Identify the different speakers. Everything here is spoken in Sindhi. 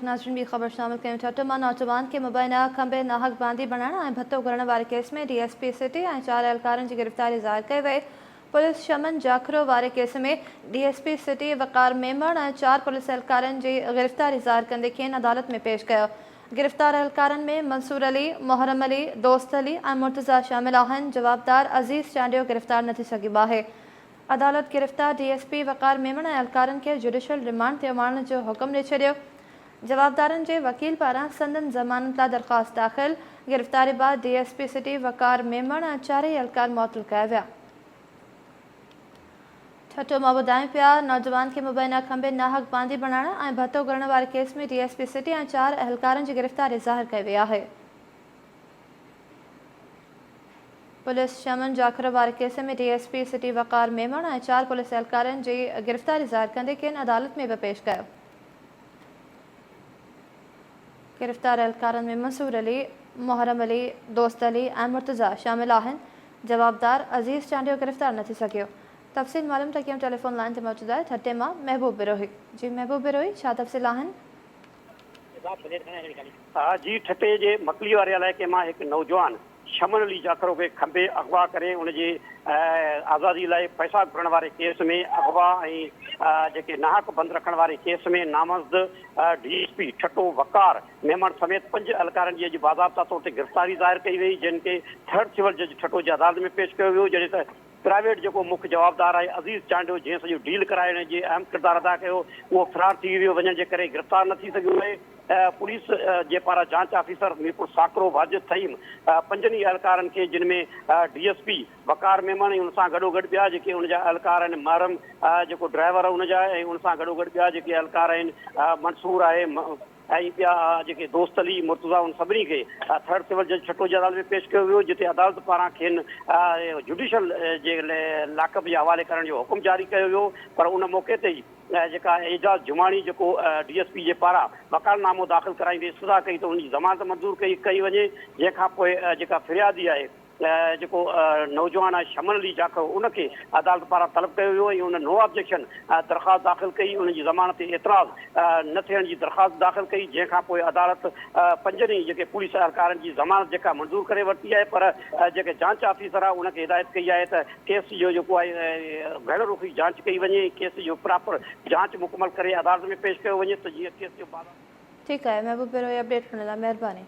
Speaker 1: ناظرين ٻي خبر شامل ڪيون ٿا ته مان نوجوان کي مبينا کنڀي ناحق باندي بڻائڻ ۽ ڀتو گهرڻ واري case ۾ D S P city ۽ چار اهلڪارن جي گرفتاري ظاهر ڪئي وئي پوليس شمن جاکرو واري case ۾ D S P city Waqar Memon ۽ چار پوليس اهلڪارن جي گرفتاري ظاهر ڪندي کين عدالت ۾ پيش ڪيو گرفتار اهلڪارن ۾ منصور علي، محرم علي، دوست علي ۽ مرتضيٰ شامل آهن جوابدار عزيز چانڊيو گرفتار نه ٿي سگهيو آهي. عدالت گرفتار D S P Waqar Memon ۽ اهلڪارن کي جڊيشل رمانڊ تي اماڻڻ جو حڪم ڏئي ڇڏيو. جوابدارن جي وڪيل پاران سندن ضمانت لاء درخواست داخل، گرفتاري بعد D S P city Waqar Memon ۽ چارئي اهلڪار معطل ڪيا ويا. ٺٽو مان ٻڌايون پيا، نوجوان کي مبينا کنڀي ناحق باندي بڻائڻ ۽ ڀتو گهرڻ واري case ۾ D S P city ۽ چار اهلڪارن جي گرفتاري ظاهر ڪئي وئي آهي. پوليس شمن جاکرو واري case ۾ D S P city Waqar Memon ۽ چار پوليس اهلڪارن جي گرفتاري ظاهر ڪندي کين عدالت ۾ به پيش ڪيو. گرفتار اهلڪارن ۾ منصور علي، محرم علي، دوست علي ۽ مرتضيٰ شامل آهن. جوابدار عزيز چانڊيو گرفتار نه ٿي سگهيو. تفصيل معلوم ٿا ڪيون ٽيليفون لائين تي موجود آهي ٺٽي مان محبوب بروهي. جي محبوب بروهي ڇا تفصيل آهن؟
Speaker 2: جي ٺٽي جي مڪلي واري علائقي مان هڪ نوجوان شمن علي جاکرو کي کنڀي اغوا ڪري ان جي آزادي لاء پئسا گهرڻ واري ڪيس ۾ اغوا ۽ جيڪي ناحق بند رکڻ واري ڪيس ۾ نامزد D S P Thatta Waqar Memon سميت پنج اهلڪارن جي اڄ باضابطا طور تي گرفتاري ظاهر ڪئي وئي جن کي ٿرڊ سول جج ٺٽو جي عدالت ۾ پيش ڪيو ويو جڏهن ته پرائيويٽ جيڪو مک جوابدار آهي عزيز چانڊيو جنهن سڄو ڊيل ڪرائڻ جي اهم ڪردار ادا ڪيو اهو فرار ٿي ويو وڃڻ جي ڪري گرفتار نه ٿي سگهيو آهي پوليس جي پاران جانچ آفيسر ميرپور ساڪرو واجد ٿهيم پنجن ئي اهلڪارن کي جن ۾ D S P Waqar Memon ۽ ان سان گڏوگڏ ٻيا جيڪي ان جا اهلڪار آهن محرم جيڪو ڊرائيور ان جا ۽ ان سان گڏوگڏ ٻيا جيڪي اهلڪار آهن منصور آهي ۽ ٻيا جيڪي دوست علي مرتضيٰ ان سڀني کي ٿرڊ سول جج ٺٽو جي عدالت ۾ پيش ڪيو ويو جتي عدالت پاران کين جڊيشل جي لاڪ اپ جي حوالي ڪرڻ جو حڪم جاري ڪيو ويو پر ان موقعي تي ئي جيڪا اعجاز جماڻي جيڪو ڊي ايس پي جي پاران وڪالت نامو داخل ڪرائيندي استدعا ڪئي ته ان جي ضمانت منظور ڪئي ڪئي وڃي جنهن کان پوء جيڪا فريادي آهي جيڪو نوجوان آهي شمن علي جاکرو ان کي عدالت پاران طلب ڪيو ويو ۽ ان نو آبجيڪشن درخواست داخل ڪئي ان جي ضمانت تي اعتراض نه ٿيڻ جي درخواست داخل ڪئي جنهن کان پوء عدالت پنجن ئي جيڪي پوليس اهلڪارن جي ضمانت جيڪا منظور ڪري ورتي آهي پر جيڪي جانچ آفيسر آهي ان کي هدايت ڪئي آهي ته ڪيس جو جيڪو آهي گهڻ رخي جانچ ڪئي وڃي ۽ ڪيس جو پراپر جانچ مڪمل ڪري عدالت ۾ پيش ڪيو وڃي ته جيئن ڪيس جو
Speaker 1: ٺيڪ آهي محبوب بروهي اپڊيٽ ڪرڻ لاء مهرباني.